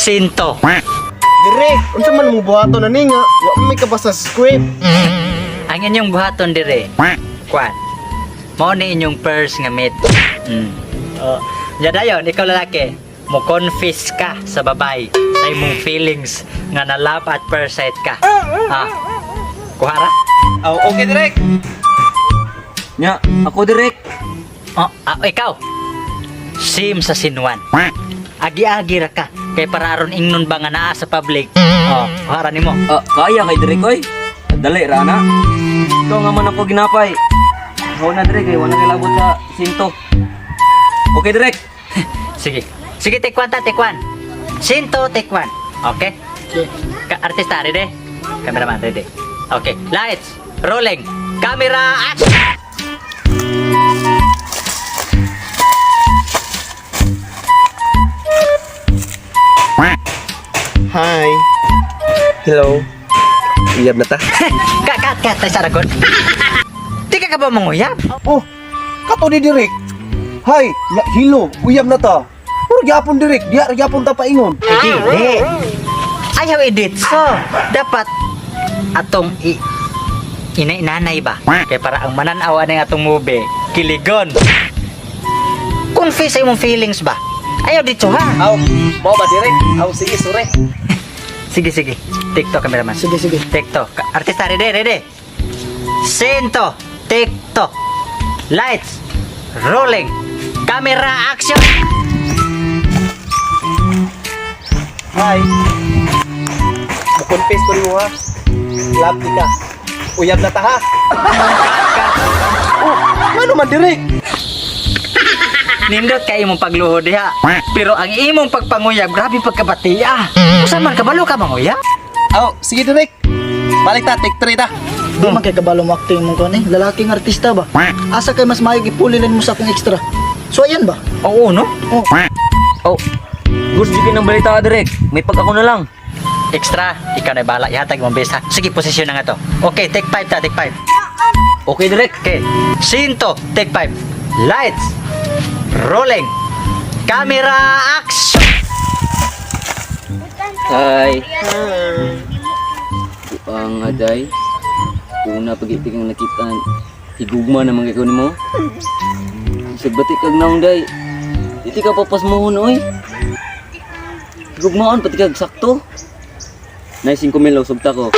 Sinto. Direk, unsa man mo buhaton na ni nga? Wa man may kabasa sa script. Ang inyong buhaton dire. Kwan. Mao ni inyong first nga meet. Oh. Ya dayon, ikaw lalaki, mo confess ka sa babay sa imong feelings nga na love at first sight ka. Ah. Kuha ra? Oh, okay, Direk. Nya, ako direk. Oh, ah, ikaw. Sim sa sinuan. Agi-agi ra ka kay para aron ingnon ba nga naa sa public. Oh, kuha ra nimo. Ah, kaya kay direk oy. Dali ra na. Ikaw nga man ako ginapay. Ikaw na direk kay wala kay labot sa sinto. Okay direk. Sige. Sige, take one ta, take one. Sinto, take one. Okay? Ka artista, ready? Cameraman, ready. Okay. Lights, rolling. Camera, action! Hi. Hello. Uyab na ta. Cut, cut, cut. Tayo sa ragon. Di ka ka ba manguyab? Oh, kato ni Direk. Hay, ya, hilo, uyab na ta. Puro gyapon Direk, diya ra gyapon ta paingon. Ay, dili. Ayaw edit. So, dapat atong i inay-nanay ba? Kaya para ang mananawa ng atong movie, kiligon. Confess sa imong feelings ba? Ayaw dito ha. Aw, mao ba, Direk? Aw, sige, sorry. Sige, sige. TikTok, cameraman. Sige, sige. TikTok. Artista, ready, ready. Sento, TikTok. Lights, rolling. Camera, action! Hi. Mo-confess ko nimo ha. Love di ka. Uyab na ta ha. Oh, ngano man Direk? Nindot kay imong pagluhod diha. Pero ang imong pagpanguyab, grabe pagkabati ah. Usa man kabalo ka manguyab? Aw, sige, Direk. Balik ta, take 3 ta. Di man kay kabalo mo acting mong kuan eh. Lalaking artista ba? Asa kay mas maayo gipuli mo sa akong extra. So ayan ba? Oo, no? Oh. Oh. Gusto jud ng balita direk. May pag ako na lang. Extra, ikaw na bahala. Ihatag mong best ha. Sige, posisyon na nga to. Okay, take 5 ta, take 5. Okay direk. Okay. Sinto, take 5. Lights, rolling. Camera, action! Hi. Ang aday. Una pag-ibig ang nakita higugma naman kay ko nimo. Isag batik kag naong day. Diti ka papasmohon oy. Higugmaon pati kag sakto. Nay 5,000 law sugta ko.